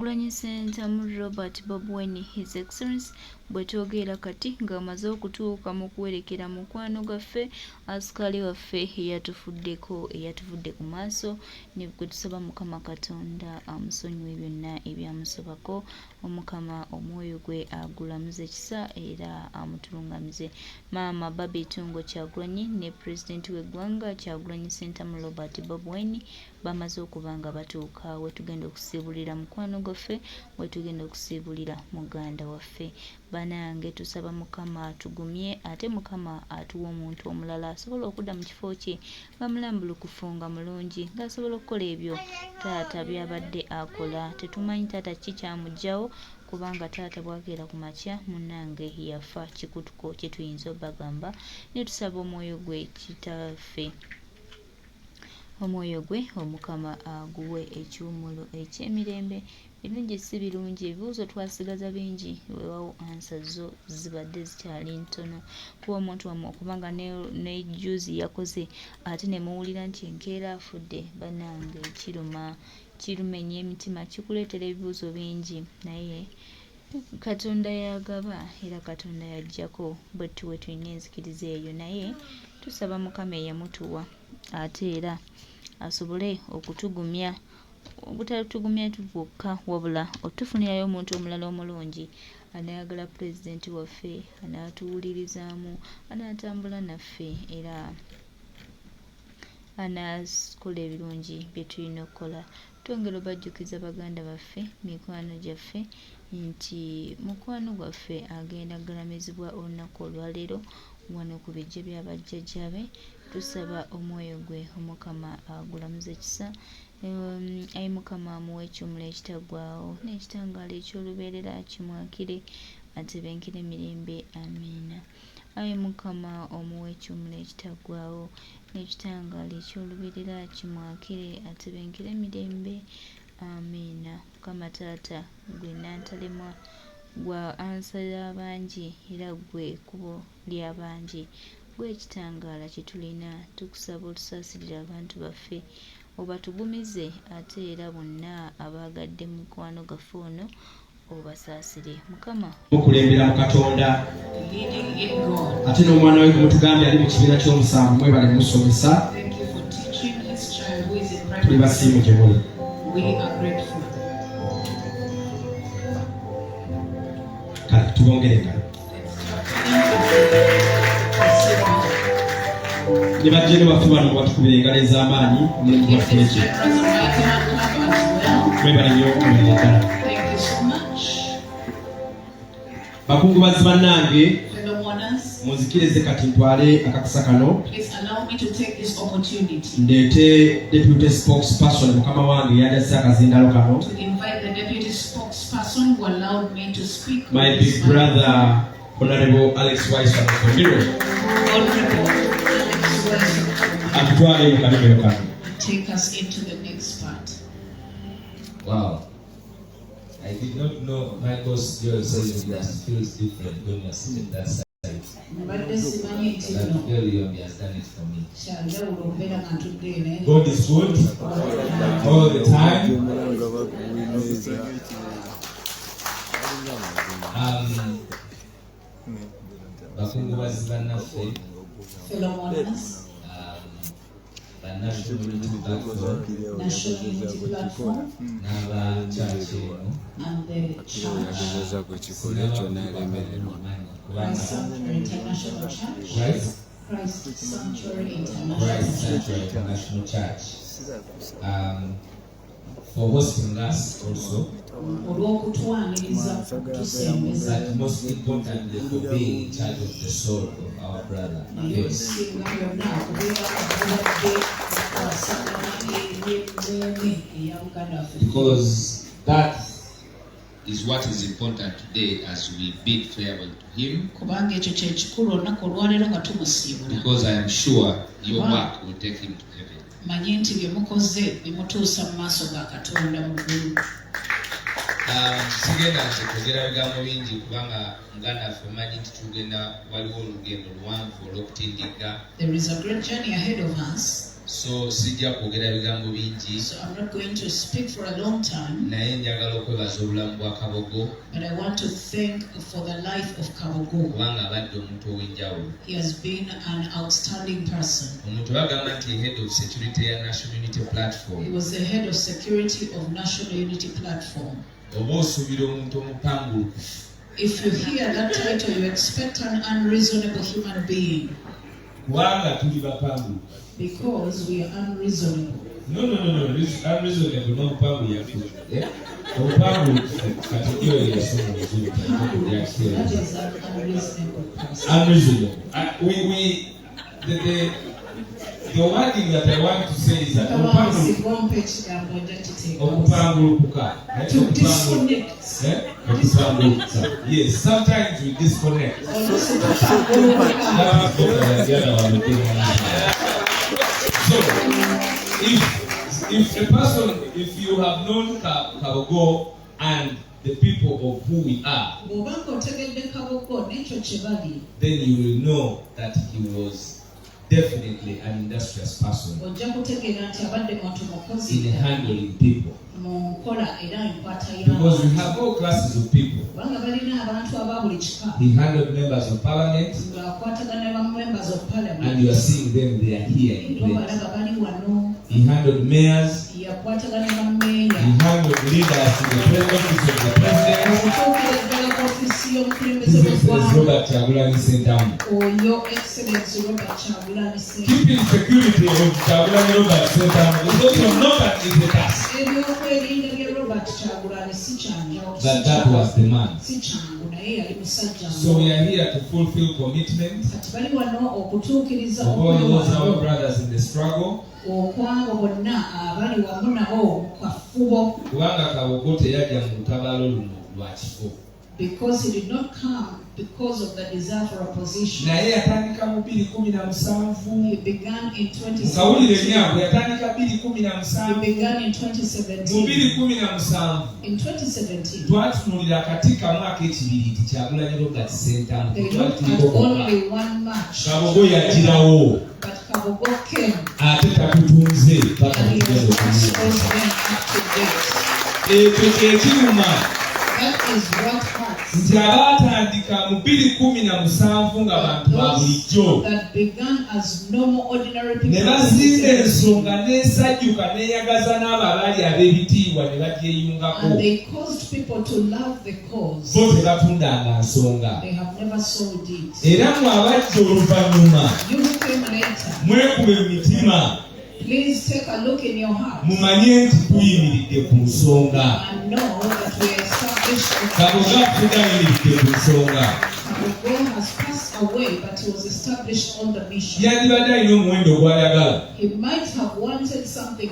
Kyagulanyi Ssentamu Robert Bobi Wine His Excellence bwetwogerera kati ng'amaze okutuuka mu kuwerekera mukwano gwaffe asikaali waffe eyatufuddeko eyatuvudde ku maaso ne gwe tusaba Mukama Katonda amusonyiwe byonna ebyamusobako Omukama omwoyo gwe agulamuze kisa era amutulungamize. Maama Barbie Itungo Kyagulanyi ne Pulezidenti w'eggwanga Kyagulanyi Ssentamu Robert Bobi Wine bamaze okuba nga batuuka wetugenda okusiibulira mukwano gwaffe, wetugenda okusiibulira muganda waffe. Banange tusaba Mukama atugumye ate Mukama atuwe omuntu omulala asobola okudda mu kifo kye nga mulambulukufu nga mulungi ng'asobola okukola ebyo taata byabadde akola. Tetumanyi taata kiki kyamugyawo kubanga taata bwakeera ku makya munange yafa kikutuko kyetuyinza obagamba netusaba omwoyo gwe kitaffe. Omwoyo gwe Omukama aguwe ekiwummulo eky'emirembe. Birungi si birungi ebibuuzo twasigaza bingi wewawo answer zo zibadde zikyali ntono kuba omuntu wamwe okuba nga ne juzi yakoze ate nemuwulira nti enkeera afudde banange kiruma kirumenya emitima kikuleetera ebibuuzo bingi naye Katonda y'agaba era Katonda y'aggyako bwettu bwetulina enzikiriza eyo naye tusaba Mukama eyamutuwa ate era asobole okutugumya obutatugumya bwokka wabula otufunirayo omuntu omulala omulungi anayagala pulezidenti waffe anaatuwulirizaamu anaatambula naffe era anaakola ebirungi bye tulina okukola. Twongera obajjukiza baganda baffe, mikwano gyaffe nti mukwano gwaffe agenda galamizibwa olunaku olwaleero wano ku biggya bya bajjajja be. Tusaba omwoyo gwe Omukama agulamuze kisa. Ayi Mukama amuwe ekiwumulo ekitaggwaawo n'ekitangaala eky'olubeerera kimwakire atebenkere mirembe. Amiina. Ayi Mukama omuwe ekiwumulo ekitaggwaawo n'ekitangaala eky'olubeerera kimwakire atebenkere mirembe. Amiina. Mukama Taata ggwe Nnantalemwa, ggwe ansa y'abangi era ggwe kkubo ly'abangi, ggwe ekitangaala kye tulina, tukusaba otusaasirire abantu baffe obatugumize ate era bonna abaagadde mukwano gwaffe ono obasaasire Mukama. Mukulembera mu Katonda ate n'omwana we gumutugambye ali mu kibiina ky'omusanvu mwebale musomesa tuli basiimu gye muli. Kale tubongere engalo. Ne bajjene baffe bano batukubira engalo ez'amaanyi omulimu gwaffe ekyo mwebale nnyo mwebalire ddala bakungubazi bannange munzikirize kati ntwale akakisa kano ndeete deputy spokesperson mukama wange yajazza akazindalo kano my big brother Honorable Alex Waiswa Mufumbiro atutwale mu kalimiro kano. Take us into the next part. Wow. I did not know Michael's girl says that feels different when you're sitting that side. Mbadde simanyi nti But no William has done it for me. kyanjawulo okubeera nga ntudde eno. God is good all the time. Bakungubazi bannaffe, Fellow mourners, ba National Unity Platform National Unity Platform n'aba church eno and the church, sinaba Christ Sanctuary International Church, Christ Christ Sanctuary International Christ Church, Sanctuary International Church for hosting us also, olw'okutwaniriza okutusembeza, but most importantly for being in charge of the soul of our brother naye Phil. okusinga byonna okubeera omubadde okwasagana eby'emmeeme eya muganda waffe. Because that is what is important today as we bid farewell to him. Kubanga ekyo kye kikulu olunaku olwaleero nga tumusiibula. Because I am sure your work will take him to heaven. Manye nti bye mukoze bimutuusa mu maaso ga Katonda mu ggulu. Sigenda nze kwogera bigambo bingi kubanga muganda waffe mmanyi nti tugenda waliwo olugendo luwanvu olw'okutindigga. There is a great journey ahead of us. So sijja kwogera bigambo bingi. So I'm not going to speak for a long time, Naye njagala okwebaza obulamu bwa Kabogo but I want to thank for the life of Kabogo. Kubanga abadde omuntu ow'enjawulo. He has been an outstanding person. Omuntu bagamba nti head of security ya National Unity He Platform, was the head of security of National Unity Platform. Oba osuubira omuntu omupangulukufu. If you hear that title, you expect an unreasonable human being Kubanga tuli bapangulukufu. Because we are unreasonable. No, unreasonable n'omupangu yafu, omupangulukufu kati gyo yasoma oluzungu. That is an unreasonable person. Unreasonable. We, the wording that I want to say is that Singa ekigambo nja kiteeka. Okupangulukuka. To disconnect. Eh? Okupangulukuka. Yes, sometimes we disconnect. Oluusi tupangulukuka. That's the other one. So, if a person, if you have known Kabogo and the people of who we are, Bw'oba ng'otegedde Kabogo n'ekyo kye bali, then you will know that he was definitely an industrious person ojja kutegeera nti abadde muntu mukozi in handling people. Mu nkola era enkwata Because we y'abantu. Have all classes of people. Kubanga balina abantu aba buli kika. He handled members of parliament, Ng'akwatagana ne ba members of parliament. And you are seeing them, they are here in Era place. obalaba bali wano. He handled mayors, Yakwatagana ne bammeeya. He handled leaders in the office of the president. Okutuukira ddala ku ofiisi y'omukulembeze His Excellency w'eggwanga. Robert Kyagulanyi Ssentamu. Oyo Excellence Robert Kyagulanyi Ssentamu. Keeping security of Kyagulanyi Robert Ssentamu is also not an easy task. Ebyokwerinda bya Robert Kyagulanyi si kyanjawulo. But that was the man. Si kyangu naye yali musajja. So we are here to fulfill commitment Kati bali wano okutuukiriza of all those our okwewaayo brothers in the struggle. okwabo bonna abali wamu nabo mu kafubo. Kubanga Kabogo teyajja mu lutabaalo luno lwa kifo. Because he did not come because of the desire for a position. Naye yatandika mu 2017. He began in Mukawulire 2017. emyaka yatandika He 2017. Began in Mu 2017. 2017 In 2017, twatunuulira akati kamu ak'ekibiriiti Kyagulanyi Robert Ssentamu. They looked at only one match, Kabogo yagirawo. But Kabogo came Ate tatutunze paka and he tugenda has okumuwa. exposed them up to date. Ekyo kyekiruma That is what hurts. Nti abaatandika mu 2017 nga bantu ba bulijjo Those that began as normal, ordinary people, ne bazimba ensonga n'esajjuka n'eyagaza n'abo abaali ab'ebitiibwa ne bagyeyungako. And they caused people to love the cause. Bo tebatundanga nsonga. They have never sold it. Era mwe abajja oluvannyuma You who came later, mwekube mu mitima please take a look in your heart mumanye nti tuyimiridde ku nsonga. And know that we are established in Kabogo afudde ayimiridde ku nsonga. Kabogo has passed away, but he was established on the mission. Yandibadde alina omuwendo gw'ayagala. He might have wanted something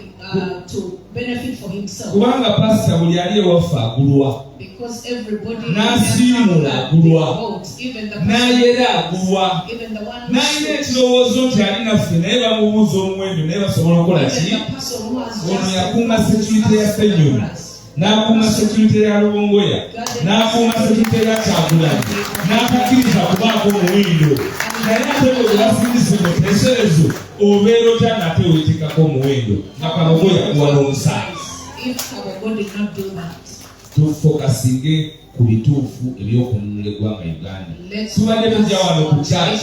to benefit for himself Kubanga pasita buli ali ewaffe agulwa because everybody N'asiimula agulwa. votes, even the n'ayera agulwa even the one who n'alina shoots, ekirowoozo nti ali naffe naye bamubuuza omuwendo naye basobola okukola ki. Even the person who has Ono just yakuuma security ya Ssenyonyi n'akuuma security ya Lubongoya n'akuuma security ya Kyagulanyi n'atakkiriza kubaako omuwendo naye ate bwe basindise muteeserezo obeera otya ng'ate weeteekako omuwendo nga Kabogo yakuwa n'omusaayi. If Kabogo did not do that, Tufokasinge ku bituufu ebyokununula eggwanga Uganda. Let's Tubadde tujja wano ku church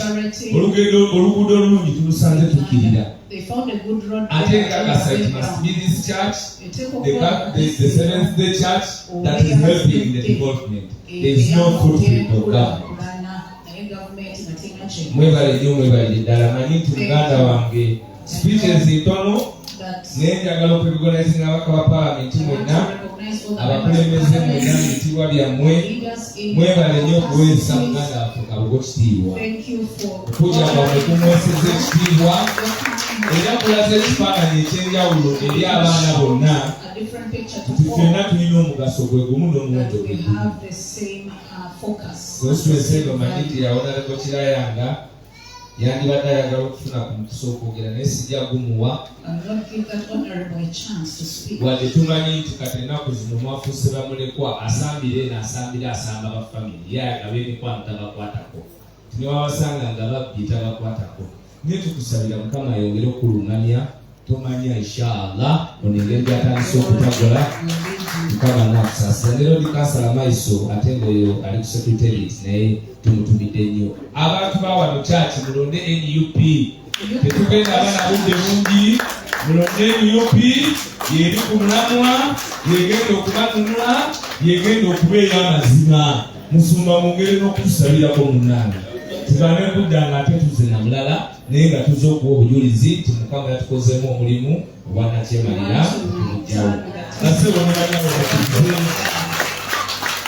olugendo oluguudo olulungi tulusanze tukkirira. They found a good road. Ate nkakasa it must be this church, the Seventh Day Church, that is helping in the development. There is no footprint of government. Naye gavumenti nga terina kye Mwebale nnyo mwebalire ddala manyi nti muganda wange speeches ntono naye njagala okurecognizinga ababaka ba palamenti mwenna abakulembeze mwenna mu bitiibwa byammwe mwebale nnyo okuweesa muganda waffe Kabogo kitiibwa okujja kwamwe kumweseza ekitiibwa era kulaza ekifaananyi ekyenjawulo eri abaana bonna nti ffenna tulina omugaso gwe gumu n'omuwendo gwe gumu. Constituency eno manyi nti ya Honorable Kirayanga yandibadde ayagala okufuna ku mukisa okwogera naye sijja gumuwa wadde tumanyi nti kati ennaku zino mwafuuse bamulekwa asambira eno asambira asamba ba family ye ab'emikwano tabakwatako tinewabasanga nga babbi tabakwatako naye tukusabira Mukama ayongere okuluŋŋamya. Tomanya inshallah ono engeri gyatandise okutagola mukama nakusasira ne lodi kansala maiso ate ngaoyo ali ku secretariat naye tumutumidde nnyo abantu bawano kyaki mulonde nup tetugenda abana budde bungi mulonde nup yeri ku mulamwa yegenda okubanunula yegenda okuba ey'amazima musumba mungeri n'okutusabirako munange tugane kudda nga ate tuze na mulala naye nga tuze okuwa obujulizi nti mukama yatukozeemu omulimu obwanakyemalira okumugjawo basebo ne banyabo bakirize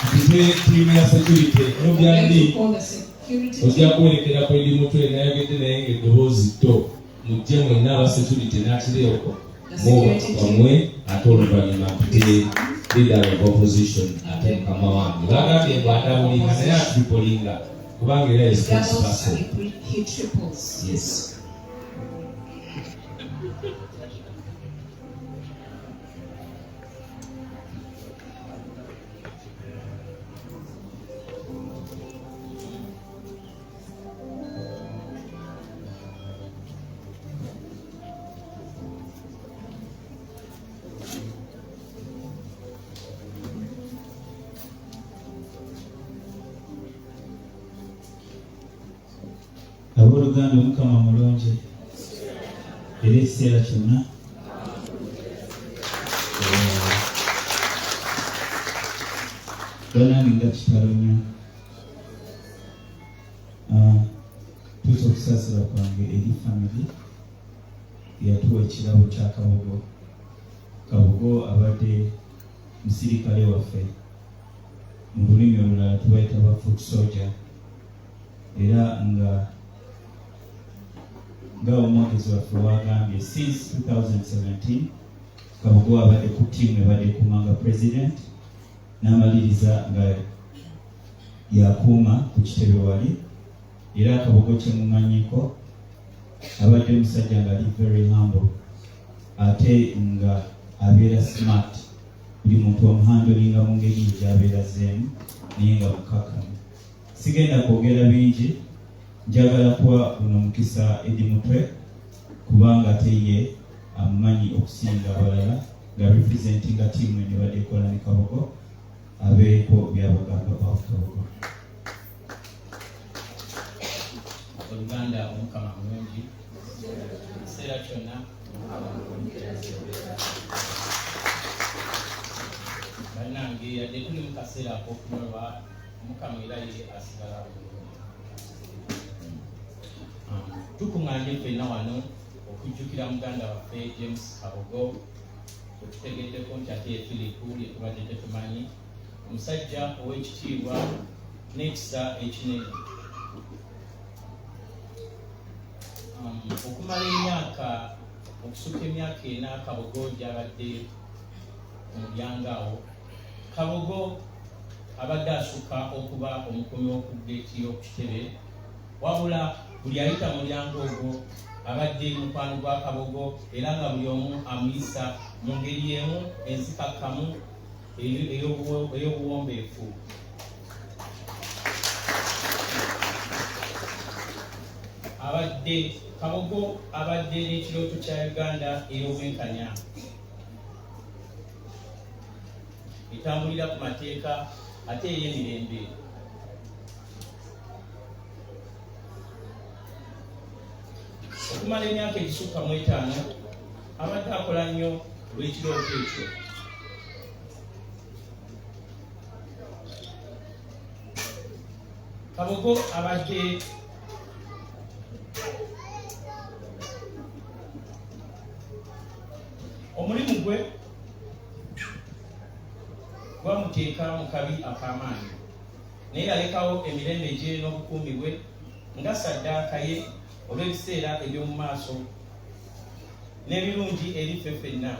mpite tiimu ya security nobyandi ojja kuwerekera ku edi mutwe nayogedde naye nga eddoboozi tto mujje mwenna aba security n'akireeko wamwe ate oluvannyuma mpite leader of opposition ate mukama wange bagambye mbu atabulinga naye atripolinga kubanga era ye spokesperson yes Abooluganda, Omukama mulungi era ekiseera kyonna. Banange nga kitalo nnyo. Ah, tuusa okusaasira kwange eri family eyatuwa ekirabo kya Kabugo. Kabugo abadde musirikale waffe, mu lulimi olulala tubayita ba foot soldier, era nga nga omwogezi waffe wagambye since 2017 Kabugo abadde ku ttiimu ebadde ekuumanga president n'amaliriza nga yakuuma ku kitebe wali. Era Kabugo kyemumanyiko abadde musajja nga ali very humble ate nga abeera smart, buli muntu omuhandolinga mu ngeri ye gy'abeera zeemu naye nga mukakkamu. Sigenda kwogera bingi, njagala kuwa guno mukisa Eddie Mutwe kubanga ate ye amumanyi okusinga abalala nga representinga tiimu eno ebadde ekola ne Kabugo, abeeko byabagamba about Kabugo. Oluganda, Omukama mulungi ekiseera kyonna. Bannange, yadde tuli mu kaseera ak'okunyolwa, Omukama era ye asigala bulungi. Tukuŋŋaanye ffenna wano okujjukira muganda waffe James Kabugo, wetutegeddeko nti ate ye Philip lye tubadde tetumanyi, omusajja ow'ekitiibwa n'ekisa ekinene. Okumala emyaka okusukka emyaka ena Kabugo gy'abadde mu mulyango awo, Kabugo abadde asukka okuba omukuumi w'oku ggeeti y'oku kitebe, wabula buli ayita mu mulyango ogwo abadde mukwano gwa Kabugo era nga buli omu amuyisa mu ngeri y'emu enzikakkamu ey'obuwombeefu. Abadde Kabugo abadde n'ekirooto kya Uganda ey'obwenkanya etambulira ku mateeka ate ey'emirembe. Okumala emyaka egisukka mu etaano abadde akola nnyo olw'ekirooto ekyo. Kabugo abadde omulimu gwe gwamuteeka mu kabi ak'amaanyi, naye yalekawo emirembe gye n'obukuumi bwe nga ssaddaaka ye olw'ebiseera eby'omu maaso n'ebirungi eri ffe ffenna.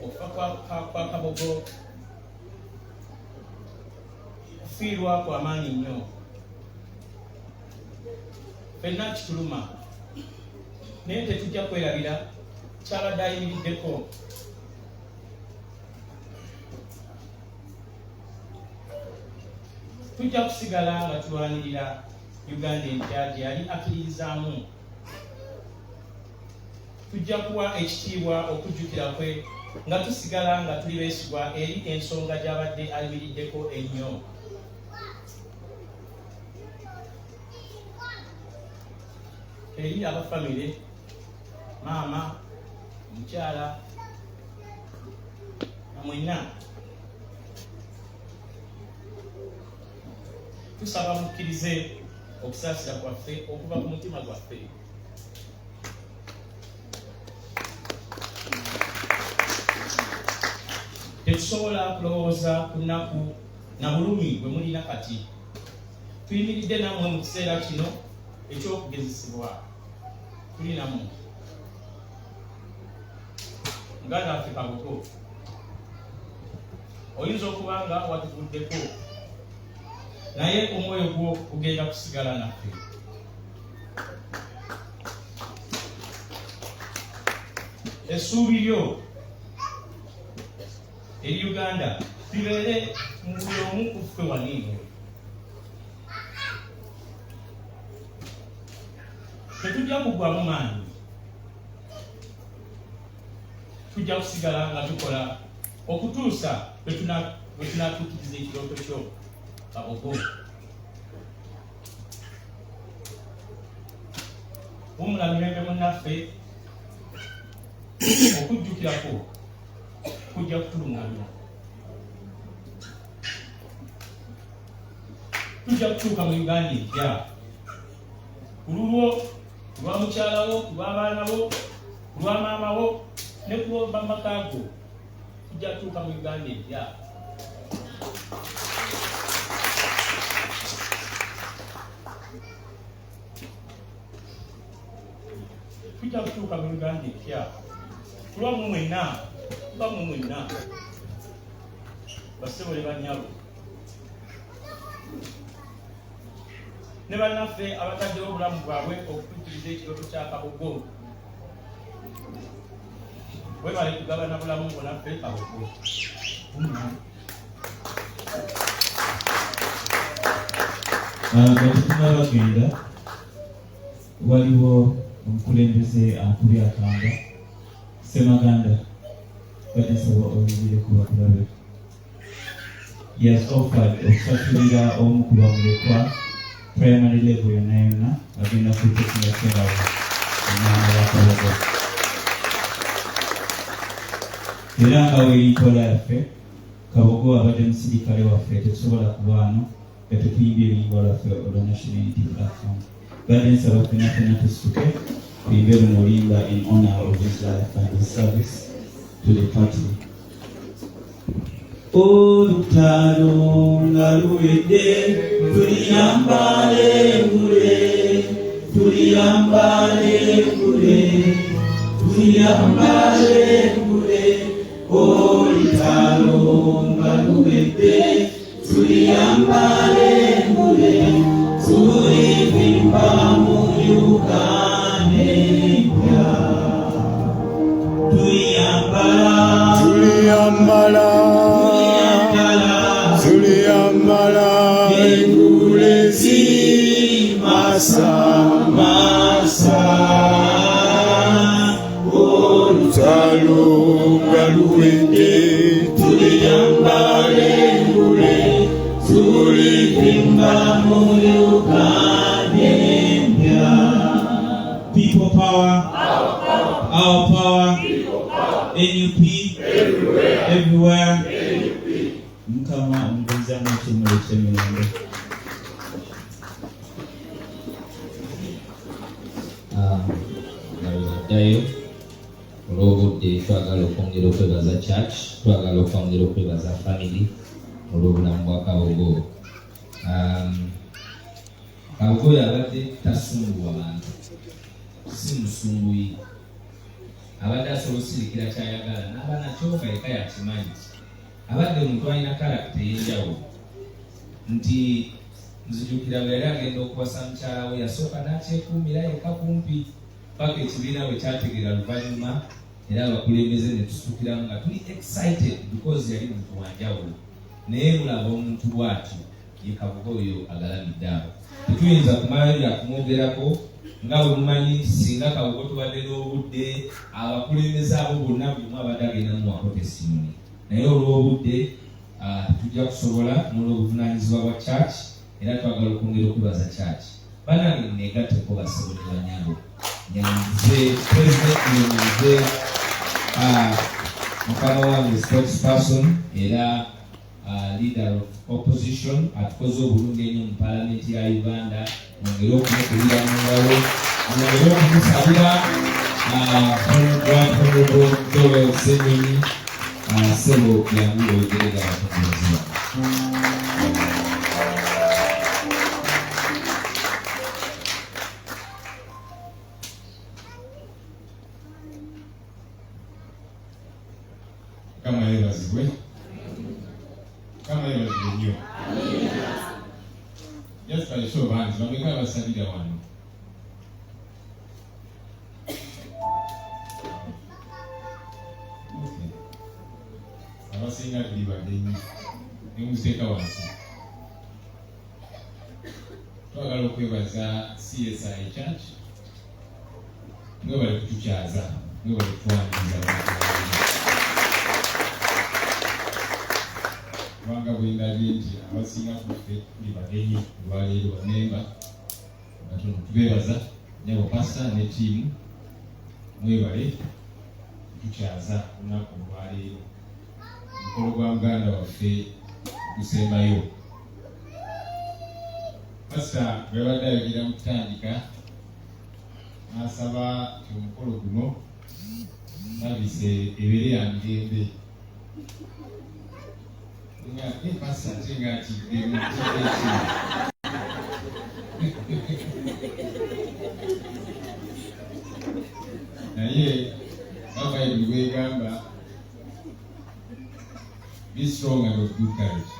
Okufa kwa Kabugo kufiirwa kwa maanyi nnyo, ffenna kituluma, naye tetujja kwerabira kyabadde ayimiriddeko. Tujja kusigala nga tulwanirira Uganda Empya gye yali akkiririzaamu. Tujja kuwa ekitiibwa okujjukira kwe nga tusigala nga tuli beesigwa eri ensonga gy'abadde ayimiriddeko ennyo. Eri aba famire, maama, omukyala na mwenna, tusaba mukkirize okusaasira kwaffe okuva ku mutima gwaffe. Tetusobola kulowooza ku nnaku na bulumi bwe mulina kati. Tuyimiridde nammwe mu kiseera kino eky'okugezesebwa. Tuli nammwe. Muganda waffe Kabugo, oyinza okuba nga watuvuddeko, naye omwoyo gwo gugenda kusigala naffe. Essuubi lyo eri Uganda libeere mu buli omu ku ffe wano eno. Tetujja kuggwamu maanyi, tujja kusigala nga tukola okutuusa lwe tunaatuukiriza ekirooto kyo Kabogo. Wumula mirembe munnaffe, okujjukirako kujja kutulungamya. Tujja kutuuka mu Uganda empya ku lulwo, ku lwa mukyala wo, ku lw'abaana bo, ku lwa maama wo ne ku lw'amaka go. Tujja kutuuka mu Uganda empya. Tujja kutuuka mu Uganda empya ku lwammwe mwenna, ku lwammwe mwenna, bassebo ne bannyabo ne bannaffe abataddewo obulamu bwabwe okutuukiriza ekirooto kya Kabogo. Webale kugabana bulamu bwo naffe Kabogo. Nga tetunaba genda, waliwo omukulembeze ankubye akamba Ssemaganda, badde nsaba oyingire ku bakulabe. He has offered okusasulira omu ku bamulekwa primary level yonna yonna, agenda kutekinga care of omwana wa Kabogo. Era nga weri nkola yaffe, Kabogo abadde musirikale waffe, tetusobola kubaano nga tetuyimbye oluyimba lwaffe olwa National Unity Platform. Badde nsaba ffenna ffenna tusituke tuyimbe luno oluyimba in honor of his life and his service to the party. Olutalo nga luwedde, tuliyambala engule, tuliyambala engule, tuliyambala engule. Olutalo nga luwedde, tuliyambala engule, tulivimba mu Uganda empya. Tuliyambala, tuliyambala, tuliyambala tuliyambala engule zimasa masa. Olutalo nga luwedde, tuliyambala engule, tulivimba mu Uganda empya. People power, our power, NUP everywhere. Mukama omugenzi ekiwummulo eky'emirembe. Nga bwe olw'obudde, twagala okwongera okwebaza church, twagala okwongera okwebaza family olw'obulamu bwa Kabogo. Kabogo yabadde tasumbuwa bantu, si musumbuyi, abadde asobola osirikira kyayagala n'aba nakyo nga yeka yakimanyi. Abadde omuntu alina character ey'enjawulo, nti nzijukira bwe yali agenda okuwasa mukyala we, yasooka n'akyekuumira yekka kumpi paka ekibiina bwe kyategeera luvannyuma, era abakulembeze ne tusitukiramu nga tuli excited because yali muntu wanjawulo. Naye mulaba omuntu bw'atyo. Ye Kabuga oyo agalamidde awo. Tetuyinza kumalayo bya kumwogerako nga bwe mumanyi nti singa Kabugo tubadde n'obudde abakulembeze abo bonna buli omu abadde agenda muwako testimony naye olw'obudde ah, tetujja kusobola n'olw'obuvunaanyizibwa bwa church era twagala okwongera okwebaza church banange munegatteko bassebo ne banyabo nyanze president nyanze ah, mukama wange spokesperson era ah, leader of opposition atukoze obulungi ennyo mu palamenti ya uganda mwongere okumukubira mu ngalo mwongere okumusabira ah, honorable joel senyonyi sebo yangu oyogerera abatongozi Mukama yebazibwe. Mukama yebazibwe nnyo. Just by show of hands, bameka abasabira wano? Okay. Abasinga tuli bagenyi. Nemuziteeka wansi. Twagala okwebaza CSI Church mwebale kutukyaza mwebale kutwaniriza kubanga bwendabye nti abasinga kuffe tuli bagenyi olwaleero bamemba batono tubeebaza nyabo pasta ne tiimu mwebale kutukyaza olunaku olwaleero omukolo gwa muganda waffe gusembayo pasita bwe yabadde ayogera mu kutandika n'asaba nti omukolo guno savisi ebeere ya mirembe nga eh, pasita ate nga akiddemu naye nga bayibuli bwegamba be strong and of good courage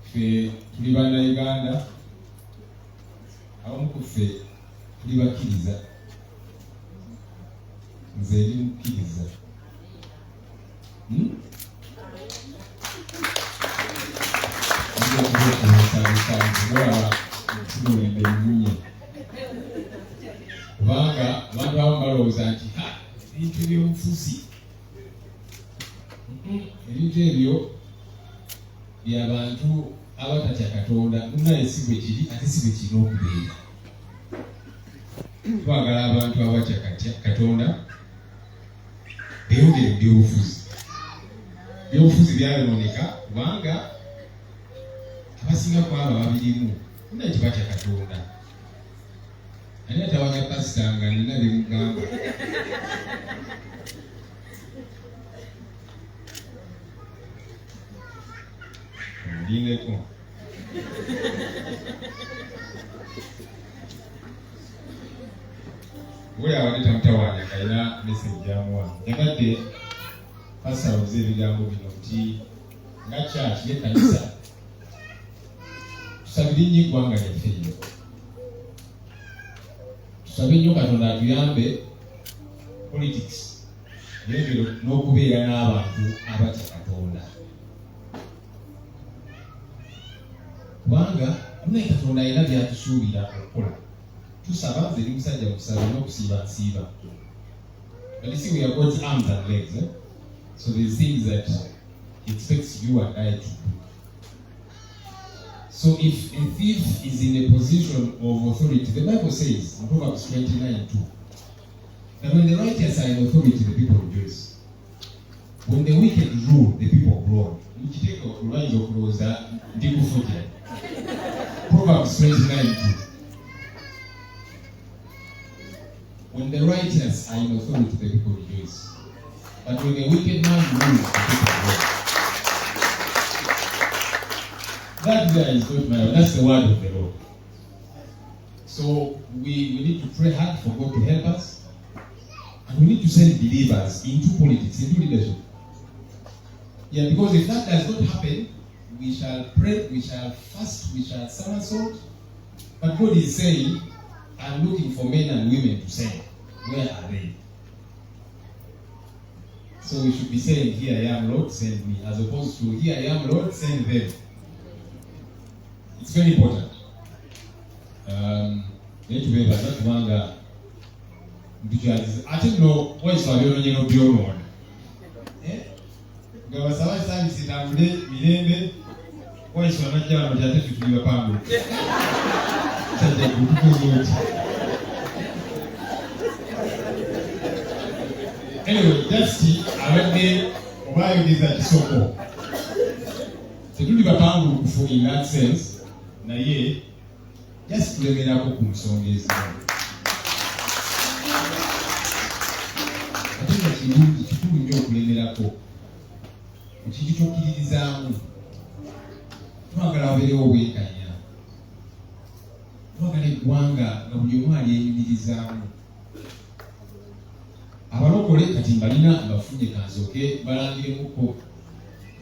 ffe tuli bannayuganda abamu ku ffe tuli bakkiriza nze ndi mukkiriza hmm? kubanga abantu abamu balowooza nti ebintu ebyobufuzi ebintu ebyo byabantu abatatya katonda munaye si bwe kiri ate si bwe kirina okubeera twagala abantu abatya katonda beyongere mu byobufuzi byobufuzi byayonooneka kubanga abasinga ku abo ababirimu munaye tebatya katonda ani atawanya pasita nga nina byemugamba Lindeko. Buli abadde tamutawaanya kalina message gyamuwa. Njagadde pastor awulize ebigambo bino nti nga church ng'ekkanisa tusabire nnyo eggwanga lyaffe lino. Tusabe nnyo Katonda atuyambe politics yongere n'okubeera n'abantu abatya Katonda. Kubanga munaye Katonda alina by'atusuubira okukola. Tusaba, nze ndi musajja musaba n'okusiiba nsiiba. But you see, we are God's arms and legs. Eh? So there's things that he expects you and I to do. So if a thief is in a position of authority, the Bible says in Proverbs 29 2, that when the righteous are in authority, the people rejoice. When the wicked rule, the people groan. Mukiteeka olwayinza okulowooza ndi kufujja. Proverbs 29 2. When the righteous are in authority, the people rejoice. But when a wicked man rules, the people groan. That there is not my word. That's the word of the Lord. So we need to pray hard for God to help us. And we need to send believers into politics, into leadership. Yeah, because if that does not happen, we shall pray, we shall fast, we shall somersault. But God is saying, I'm looking for men and women to send. Where are they? So we should be saying, Here I am, Lord, send me, as opposed to, Here I am, Lord, send them. It's very important. Naye tubeebaza kubanga ntukyaziza ate nno waiswa byonoonye n'obyonoona. Eh? Nga basaba service etambule mirembe, waiswa najja wano nti ate ffe tuli bapangu. Sajja gwe otukoze oti. Anyway, just abadde oba ayogeza kisoko. Tetuli bapangulukufu in that sense, naye just tulemerako ku nsonga ezimu. Ate nga kirungi, kikulu nnyo okulemerako mu kintu ky'okkiririzaamu. Twagala wabeerewo obwenkanya, twagala eggwanga nga buli omu alyenyumirizaamu. Abalokole kati mbalina mbafunye, kansooke balangiremuko.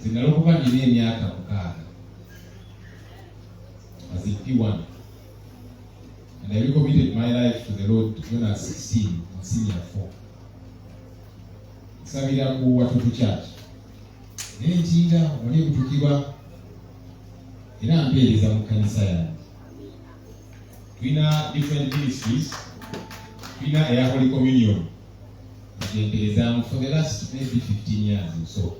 Nze nalokoka nina emyaka 6 as in P1, and I recommitted my life to the Lord when I was 16 in senior 4. Nsabira ku Watoto Church naye ntinda wali ekutukibwa era mpeereza mu kkanisa yange. Tulina different ministries, tulina eya Holy Communion gyempeerezaamu for the last maybe 15 years or so.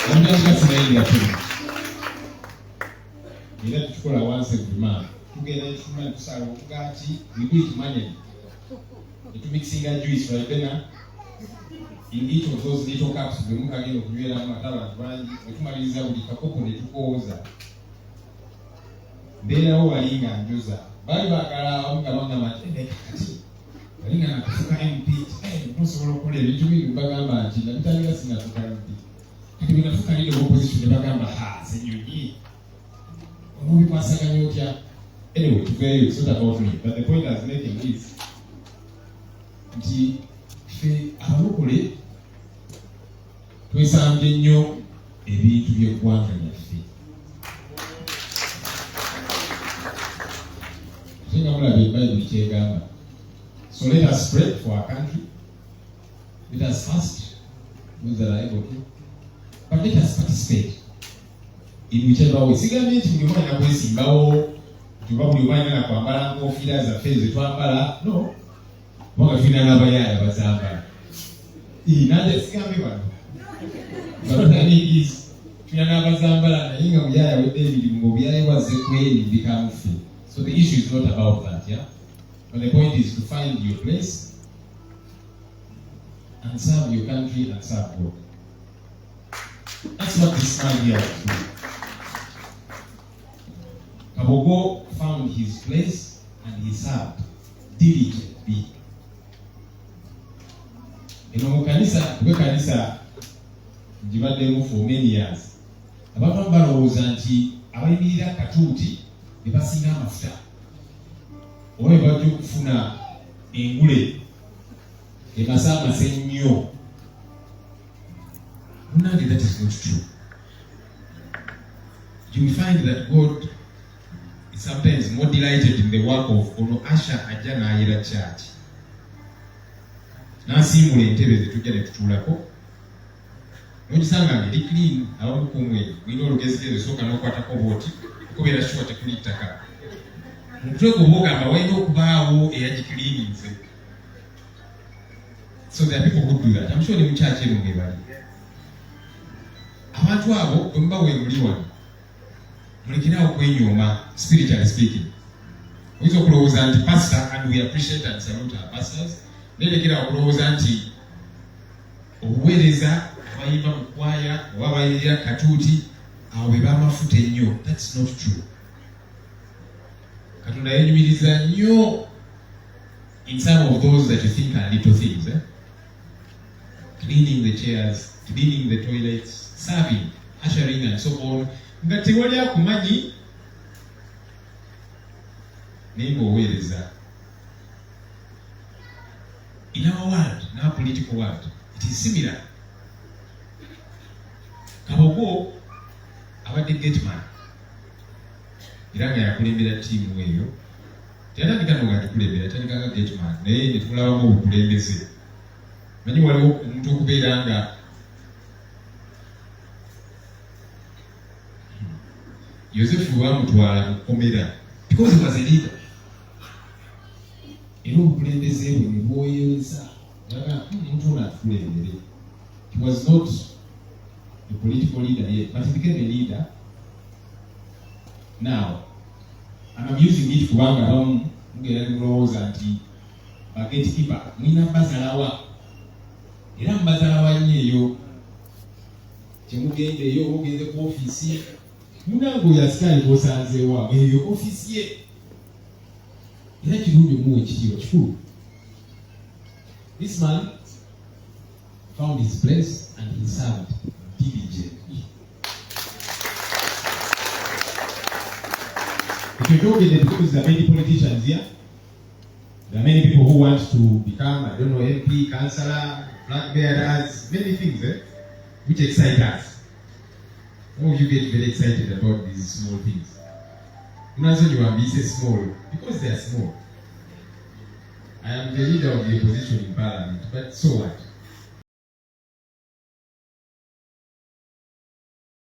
Namutandika sinayingira pulpit, era tukikola once every month. Tugenda netufuna netusala omugaati, we do it manually, netumixinga juice ribena in each of those little cups bwe mukagenda okunyweramu, ate abantu bangi. Bwe tumaliriza buli kakopo ne tukooza. Mbeerawo wali nga njoza, baali baagala abamu nga bagamba nti, "Eh, kati wali nga nakufuka MP, musobola okukola ebintu biri." Bagamba nti nabitandika sinafuka MP, kati bwe nafuka leader of opposition ne bagamba, "Ha, Ssenyonyi, omubikwasaganya otya?" Anyway, tuveeyo, it's not about me, but the point I was making is nti ffe abalokole twesambye nnyo ebintu by'eggwanga lyaffe, ate nga mulaba ebayibuli kyegamba. So let us pray for our country, let us fast, those that are able to, but let us participate in whichever way. Sigambye nti buli omu alina kwesimbawo, nti oba buli omu alina nakwambala nkofiira zaffe zetwambala, no, kubanga tulina n'abayaaya bazambala. Nange sigambye bano, but what I mean is tulina n'abazambala naye nga muyaaya wedde emirimu ng'obuyaaya bwazze kwerimbika mu ffe. So the issue is not about that, yeah, but the point is to find your place and serve your country and serve God. That's what this man here is doing. Kabogo found his place and he served diligently. Eno mu kanisa, kuba kanisa ngibaddemu for many years, abantu abamu balowooza nti abayimirira katuuti be basinga amafuta oba be bajja okufuna engule emasaamasa ennyo. Munange, that is not true. You will find that God is sometimes more delighted in the work of ono usher ajja n'ayera church n'asiimula entebe zetujja ne tutuulako, n'ogisanga nga eri clean. Abamu kumwe mulina olugezigezi, osooka n'okwatako bwoti okubeera sure tekuli ttaka. Mutwe gwe ogamba walina okubaawo eyagicleaninze. So there are people who do that. I'm sure ne mu church eno mwe bali abantu abo. Bwe muba weemuli wano, mulekerawo kwenyooma. Spiritually speaking, oyinza okulowooza nti pastor, and we appreciate and salute our pastors, naye lekerawo okulowooza nti obuweereza, abayimba mu kwaya oba abayirira katuuti, abo be bamafuta ennyo. That's not true. Katonda yenyumiriza nnyo in some of those that you think are little things, eh? Cleaning the chairs, cleaning the toilets, serving, ushering and so on, nga tewali akumanyi naye ng'oweereza. In our world, in our political world, it is similar. Kabogo abadde gateman era nga yakulembera ttiimu eyo. Teyatandika no nga agikulembera, yatandika nga gateman, naye ne tumulabamu obukulembeze. Manyi waliwo omuntu okubeera nga Yosefu bwe bamutwala mu kkomera because he was a leader era obukulembeze bwe ne bwoyeza omuntu ono atukulembere. He was not a political leader yet, but he became a leader now. And I'm using it kubanga abamu mugenda ne mulowooza nti ba gatekeeper mulina bazalawa era mubazalawa nnyo eyo kyemugenda eyo oba ogenze ku ofiisi munange oyo asikaali gwosanzeewo eyo ofiisi ye era kirungi omuwa ekitiibwa kikulu. This man found his place and he served diligently. Ekyo kyogedde because there are many politicians here. There are many people who want to become, I don't know, MP, councillor, flag bearers, many things, eh, which excite us. Some of you get very excited about these small things. Unansonyiwa mbiyise small because they are small. I am the leader of the opposition in parliament, but so what?